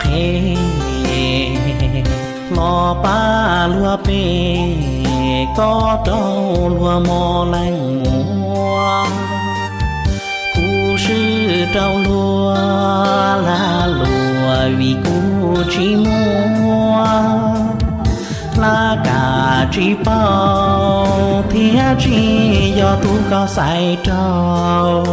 Qheb los pab luag pem, koj rau luag mos leej muag. Kuv swb rau luag lag luam vim kuv tsis muaj laj kam tsis paub thiab tsis yog tus koj xaiv rau.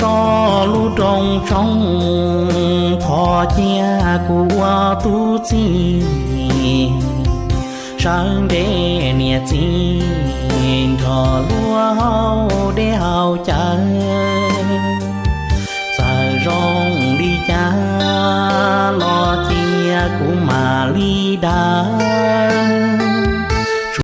Koj lub rooj tshoob thov cia kuv ua tub txib, sawv ntev niam txiv nrog luag haus dej haus cawv. Txawm zoo li cas los cia kuv mam li dag.